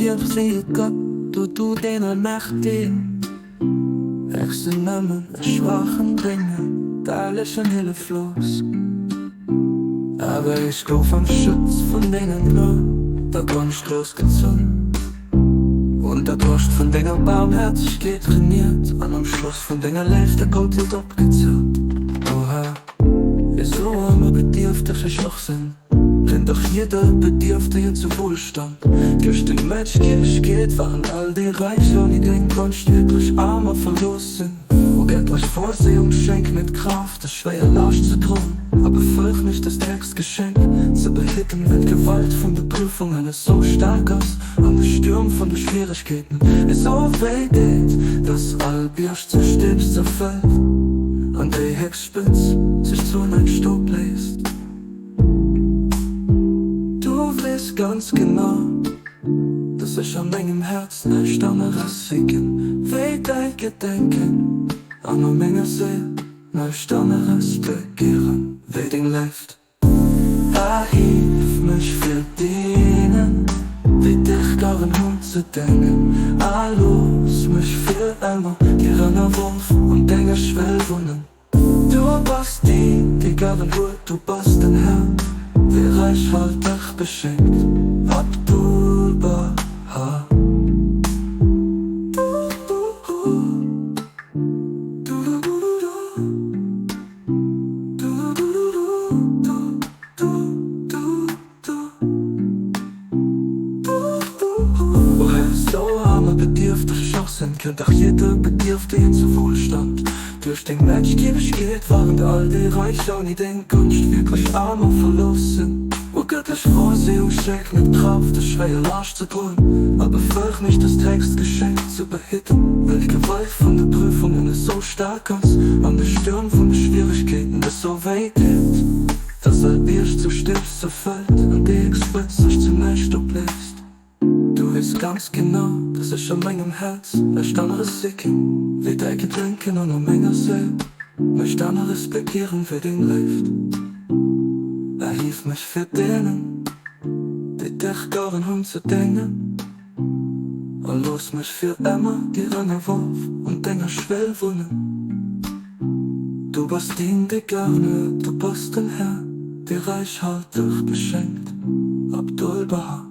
Liefsege Gott, du du den Allmächtigen. Ech sinn nëmmen e schwaachen Dénger, därlech an hëlleflos. Awer ech gouf am Schutz vun denger Gnod a Gonscht groussgezunn, Un der Broscht vun denger Baarmhäerzegkeet reniert an am Schoss vun denger Léift a Gottheet opgezot. O Här, esou aarm a bedierfteg ech och sinn, bréng dach jidder Bedierftegen zu Wuelstand. Duerch deng Mächtgewegkeet waren all déi Räich ouni deng Gonscht wierklech aarm a verlooss sinn. O gëttlech Vorsehung, schenk mir d'Kraaft, dës schwéier Laascht ze droen, a befëllt mech, dëst héchst Geschenk ze behidden, well d'Gewalt vun de Prüfungen esou staark ass an de Stuerm vun de Schwieregkeeten esou wéi deet, dass all Bierg zu Stëbs zerfält an déi héchst Spëtz sech zu näischt opléist. Du weess ganz genau, dass ech a mengem Häerz näischt aneres sichen wéi däi Gedenken an a menger Séil näischt aneres begieren wéi deng Léift. Erhief mech fir deenen, déi dech garen hunn, ze déngen, a looss mech fir ëmmer dir ënnerworf un denger Schwell wunnen. Du bass deen, dee garen huet, du bass den Här, dee räichhalteg beschenkt. Abdu'l-Bahá. O Här, sou aarm a bedierfteg ech och sinn, kënnt dach jidder Bedierftegen zu Wuelstand. Duerch deng Mächtgiewegkeet waren all déi Räich ouni deng Gonscht wierklech aarm a verlooss sinn. O gëttlech Vorsehung, schenk mir d'Kraaft, dës schwéier Laascht ze droen, a befëllt mech, dëst héchst Geschenk ze behidden, well d'Gewalt vun de Prüfungen esou staark ass an de Stuerm vun de Schwieregkeeten esou wéi deet, dass all Bierg zu Stëbs zerfält an déi héchst Spëtz sech zu näischt opléist. Du weess ganz genau, dass ech a mengem Häerz näischt aneres sichen wéi däi Gedenken an a menger Séil näischt aneres begieren wéi deng Léift. Erhief mech fir deenen, déi dech garen hunn, ze déngen a looss mech fir ëmmer dir ënnerworf un denger Schwell wunnen. Du bass deen, dee garen huet, du bass den Här, dee räichhalteg beschenkt. Abdu'l-Bahá.